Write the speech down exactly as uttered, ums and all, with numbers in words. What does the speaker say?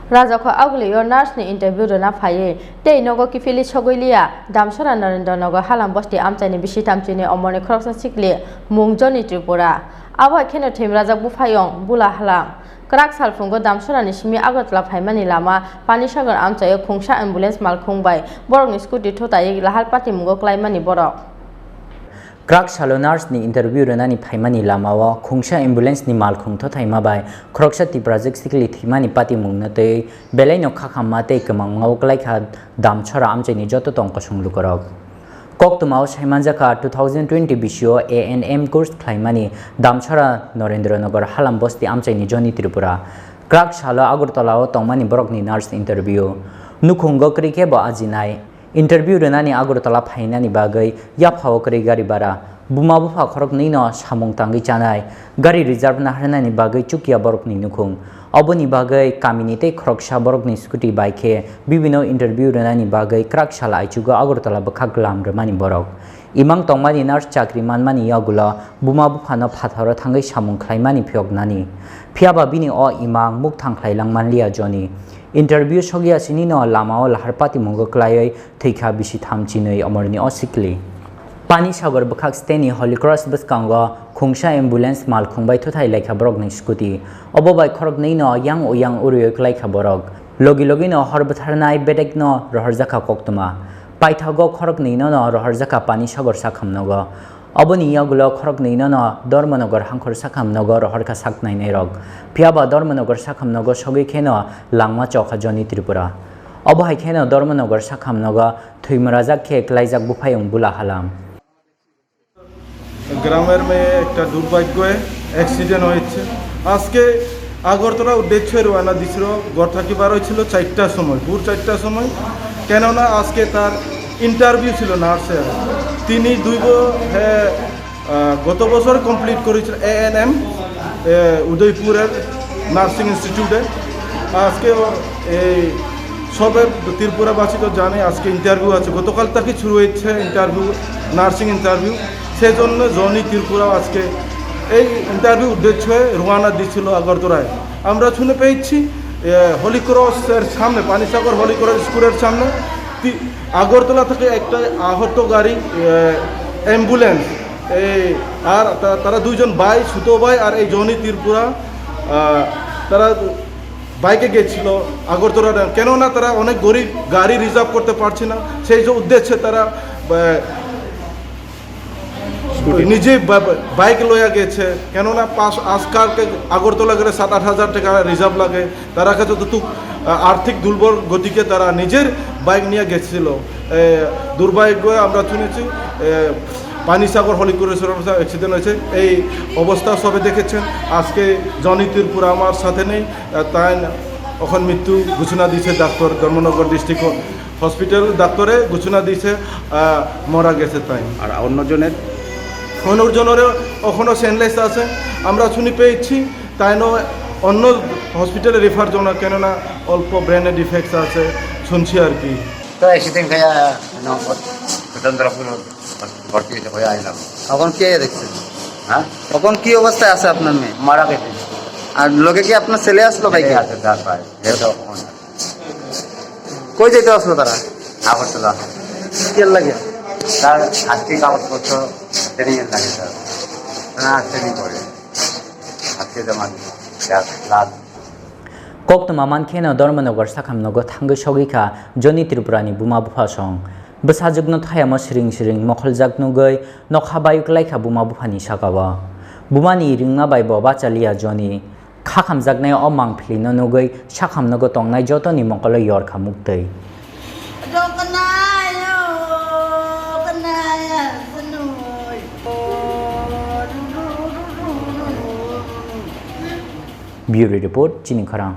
Rajakho Agulio nurse ni interview rwna phaiwi tei nogo kiphilwi sogwi liya, Damsora Narendra Nagar Halam Bosti amchaini bisi tamchini omorni khoroksa sikli mung Joni Tripura. Abo hai kheno thwimrajak buphayung Bula Halam. Kwrak salphungo Damsorani simi Agartala phaimani lama Panisagar amchaio khungsa ambulance malkhung bai borokni scooty thutaiwi lahar patimungo klaimani borok. Kwrak salo nurse ni interview rwnani phaimani lamao khungsa ambulance ni malkhung thothaima bai khoroksa Tiprajwk sikli thwimani patimungno tei belaino khakhamma tei kwmangmao klaikha Damsora amchaini joto tong kosong lukurok. Koktwmao saimanjakha two thousand twenty bisio A N M course khlaimani Damsora Narendra Nagar Halam Bosti amchaini Joni Tripura. Kwrak salo Agartalao tongmani borokni nurse interview. Nukhungo kwrwi khe bo ajinai. Interview rwnani Agartala phainani bagwi yaphao kwrwi gari bara. Buma bupha khoroknwino samung tangwi chanai. Gari reserve naharnani bagwi chukya borokni nukhung. Oboni bagwi kamini tei khoroksa borokni scooty bai khe bibino interview rwnani bagwi kwrak sal aichugo Agartala bwkhak lam rwmani borok. Imang tongmani nurse chakri manmani yagulo buma buphano phatharo thangwi samung khlaimani phiyoknani. Phiyaba bini o imang mukthang khlai langmanliya Joni. Interview sogya sinino lamao lahar patimungo klaiwi thwikha bisi tham chinwi omorni o sikli. Panisagar bwkhak steni Holy Cross bwskango khungsa ambulance malkhung bai thuthai laikha borokni scooty. Obo bai khoroknwino yang uyang urwi klaikha borok. Logi logino hor bwtharnai bedekno rohorjakha koktwma. Paithago khoroknwinono rohorjakha Panisagar sakhamnogo. Oboni yagulo khoroknwinono Dharmanagar hangkhor sakhamnogo rohorkha saknainairok. Phiyaba Dharmanagar sakhamnogo sogwi kheno langma chokha Joni Tripura. Obo hai kheno Dharmanagar sakhamnogo thwimorajak khe klaijak buphayung Bula Halam. গ্রামের মেয়ে একটা দুর্ভাগ্যে অ্যাক্সিডেন্ট হয়েছে। আজকে আগরতলা উদ্দেশ্যে রওনা দিছিল, ঘর থাকি বার হয়েছিল চারটার সময়, ভোর চারটার সময়, কেননা আজকে তার ইন্টারভিউ ছিল নার্সের। তিনি দুই ব-, হ্যাঁ, আহ, গত বছর কমপ্লিট করেছিল এএনএম, এ, উদয়পুরের নার্সিং ইনস্টিটিউটে। আজকে ও-, এই সবে ত্রিপুরাবাসী তো জানে আজকে ইন্টারভিউ আছে, গতকাল থেকে শুরু হয়েছে ইন্টারভিউ, নার্সিং ইন্টারভিউ। সেজন্য জনি ত্রিপুরা আজকে এই ইন্টারভিউ উদ্দেশ্য হয়ে রওনা দিছিল আগরতলায়। আমরা শুনে পেয়েছি, এ, হলি ক্রসের সামনে, পানিসাগর হলি ক্রস স্কুলের সামনে তি-, আগরতলা থেকে একটা আহত গাড়ি, এ, অ্যাম্বুলেন্স, এই, আর তা-, তারা দুইজন ভাই, সুতো ভাই আর এই জনি ত্রিপুরা, আহ, তারা বাইকে গেছিল আগরতলা। কেননা তারা অনেক গরিব, গাড়ি রিজার্ভ করতে পারছে না, সেই যে উদ্দেশ্যে তারা, আহ, নিজে বা-, বা-, বাইক লইয়া গেছে। কেননা পাঁচ, আজকালকে আগরতলা গেলে সাত আট হাজার টাকা রিজার্ভ লাগে। তারা কাছে যতটুক, আহ, আর্থিক দুর্বল গতিকে তারা নিজের বাইক নিয়ে গেছিল। এ, দুর্ভাগ্য আমরা শুনেছি, এ, পানিসাগর হলি ক্রসের অ্যাক্সিডেন্ট হয়েছে। এই অবস্থা সবে দেখেছেন। আজকে জনি ত্রিপুরা আমার সাথে নেই, আহ, তাই এখন মৃত্যু ঘোষণা দিয়েছে ডাক্তার, ধর্মনগর ডিস্ট্রিক্ট হসপিটাল ডাক্তারে ঘোষণা দিয়েছে, আহ, মারা গেছে তাই। আর অন্যজনের? অন্যজনের এখনও সেন্সলেস আছে, আমরা শুনি পেয়েছি। তাইনো অন্য হসপিটালে রেফার জনা, কেননা অল্প ব্রেনে ডিফেক্টস আছে, শুনছি আর কি। তো অ্যাক্সিডেন্ট হয়ে, আহ, ন-, স্বতন্ত্রপুর ভর্তি হয়েছে, হয়ে আইলাম। তখন কে দেখছে? হ্যাঁ? তখন কি অবস্থায় আছে আপনার মেয়ে? মারা গেছে। আর লগে কি আপনার ছেলে আসলো বাইকে? ছেলে আছে, তার ভাই। এ তো ওখানে। কই যাইতে আসলো তারা? আগরতলা। কি লাগে? তার আজকে কাগজপত্র ট্রেনিং এর লাগে, স্যার। না, ট্রেনিং করে। আজকে জমা দিল। যা, last. Koktwma mankheno Dharmanagar sakhamnogo thangwi sogwi kha Joni Tripurani buma bupha song. Bwsajwkno thayamo siring siring mokholjak nugwi nokha bayuk lai kha buma buphani sakao. Bumani ringma bai bo bacha liya Joni. Kha khamjaknai o mangphlino nugwi sakhamnogo tongnai jotoni mokolo yor kha muktwi. Bureau Report, Chini Khorang.